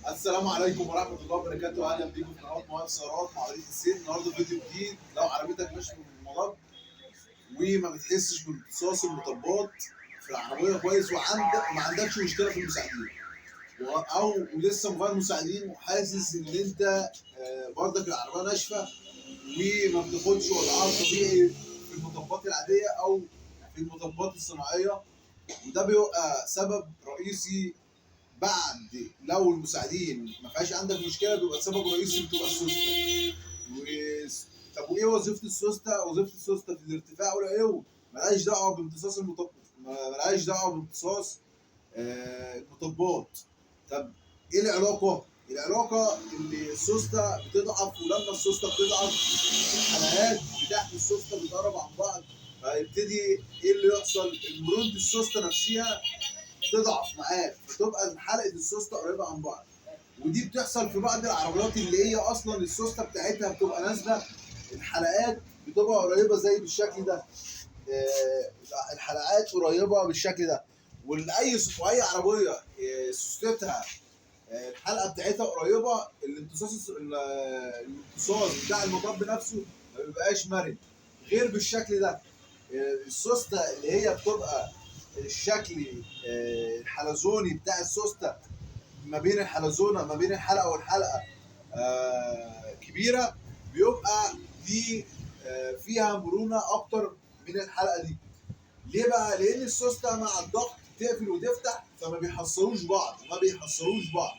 السلام عليكم ورحمة الله وبركاته. اهلا بيكم في قناة مواقف سيارات مع وليد السيد. النهارده فيديو جديد. لو عربيتك ماشية في المطب وما بتحسش بامتصاص المطبات في العربية كويس، وعندك ما عندكش مشكلة في المساعدين، او لسه مغير مساعدين وحاسس ان انت برضك العربية ناشفة وما بتاخدش وضعها الطبيعي في المطبات العادية او في المطبات الصناعية، وده بيبقى سبب رئيسي. بعد لو المساعدين ما فيهاش عندك مشكلة بيبقى سبب رئيسي بتبقى السوسته. طب وايه وظيفة السوسته؟ وظيفة السوسته في الارتفاع والعلو، ملهاش دعوه بامتصاص المطب، ملهاش دعوه بامتصاص المطبات. طب ايه العلاقة؟ العلاقة اللي السوسته بتضعف، ولما السوسته بتضعف الحلقات بتاعت السوسته بتقرب عن بعض، فيبتدي ايه اللي يحصل؟ مرونة السوسته نفسها تضعف معاك، فتبقى حلقة السوسته قريبه عن بعض. ودي بتحصل في بعض العربيات اللي هي اصلا السوسته بتاعتها بتبقى نازله، الحلقات بتبقى قريبه زي بالشكل ده، الحلقات قريبه بالشكل ده. واي عربية سوستتها الحلقة بتاعتها قريبه، الامتصاص بتاع المطب نفسه ما بيبقاش مرن غير بالشكل ده. السوسته اللي هي بتبقى الشكل الحلزوني بتاع السوسته ما بين الحلزونه ما بين الحلقة والحلقة كبيرة، بيبقى دي فيها مرونة اكتر من الحلقة دي. ليه بقى؟ لان السوسته مع الضغط تقفل وتفتح، فما بيحصروش بعض، ما بيحصروش بعض.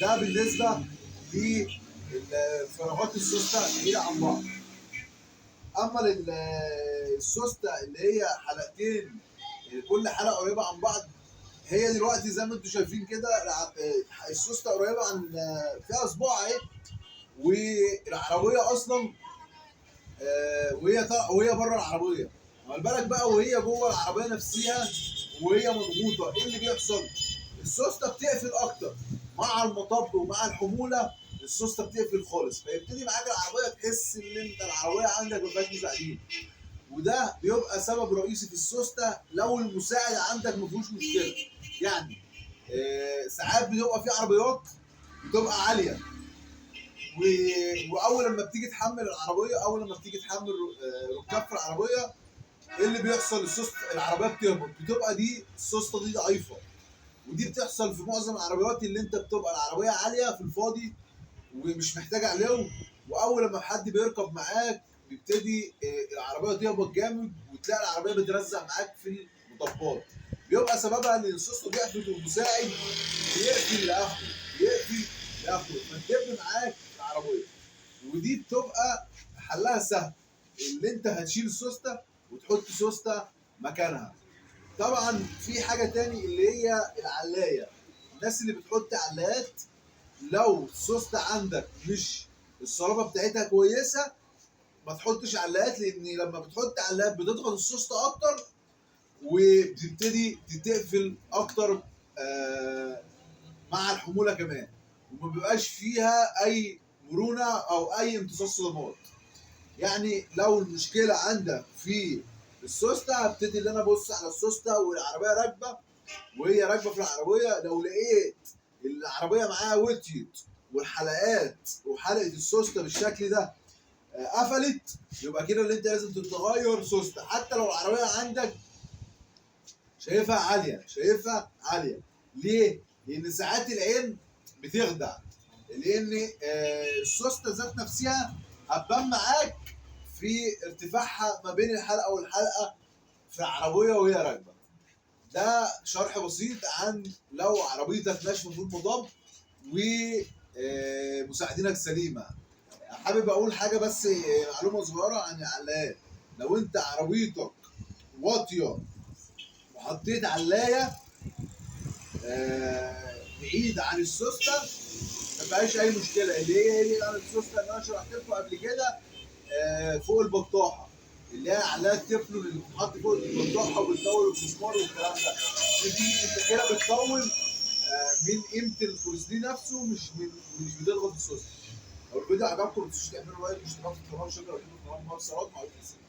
ده بالنسبة لفراغات السوسته بعيدة عن بعض. اما السوسته اللي هي حلقتين كل حلقة قريبه عن بعض، هي دلوقتي زي ما انتم شايفين كده السوسته قريبه عن فيها صباع اهي، والعربية اصلا وهي بره العربية، ما بالك بقى وهي جوه العربية نفسها وهي مضغوطه، ايه اللي بيحصل؟ السوسته بتقفل اكتر مع المطب ومع الحمولة، السوسته بتقفل خالص، فيبتدي معاك العربية تحس ان انت العربية عندك ما فيهاش مساعدين. وده بيبقى سبب رئيسي في السوسته لو المساعد عندك ما فيهوش مشكلة. يعني ساعات بيبقى في عربيات بتبقى عالية، واول لما بتيجي تحمل العربية، اول لما بتيجي تحمل ركاب في العربية، ايه اللي بيحصل؟ السوسته العربية بتهبط، بتبقى دي السوسته دي ضعيفة. ودي بتحصل في معظم العربيات اللي انت بتبقى العربية عالية في الفاضي ومش محتاجه علو، واول لما حد بيركب معاك بيبتدي العربية تهبط جامد، وتلاقي العربية بترزع معاك في المطبات. بيبقى سببها ان السوسته ضعفت والمساعد بيقفل لاخره، بيقفل لاخره، فتدب معاك العربية. ودي بتبقى حلها سهل، اللي انت هتشيل السوسته وتحط سوسته مكانها. طبعا في حاجة تاني اللي هي العلايه. الناس اللي بتحط علايات، لو السوسته عندك مش الصلابة بتاعتها كويسة ما تحطش علاقات، لان لما بتحط علاقات بتضغط السوسته اكتر وبتبتدي تقفل اكتر مع الحمولة كمان، وما بيبقاش فيها اي مرونة او اي امتصاص صدمات. يعني لو المشكلة عندك في السوسته، هبتدي ان انا ابص على السوسته والعربية راكبه، وهي راكبه في العربية، لو لقيت العربية معاها وطيت والحلقات وحلقه السوسته بالشكل ده قفلت، يبقى كده اللي انت لازم تتغير سوسته، حتى لو العربية عندك شايفها عالية، شايفها عالية. ليه؟ لان ساعات العين بتخدع، لان السوسته ذات نفسها هتبان معاك في ارتفاعها ما بين الحلقة والحلقة في العربية وهي راكبه. ده شرح بسيط عن لو عربيتك ناشفة في المطب ومساعدينك سليمة. حابب اقول حاجة بس، معلومة صغيرة عن العلايات. لو انت عربيتك واطية وحطيت علايه بعيد عن السوسته ما فيهاش اي مشكلة. اللي هي ايه عن السوسته اللي انا شرحت لكم قبل كده، فوق البطاحه، اللي هي علايه تفلون اللي بتتحط فوق البطاحه وبتطول المسمار والكلام ده، دي انت كده بتطول من قيمة الكروسلي نفسه، مش بتضغط السوسته. لو الفيديو عجبكم ما تنسوش تعملوا like واشتراك في القناة، وشكرا لكم في قناة مواقف سيارات مع وليد السيد.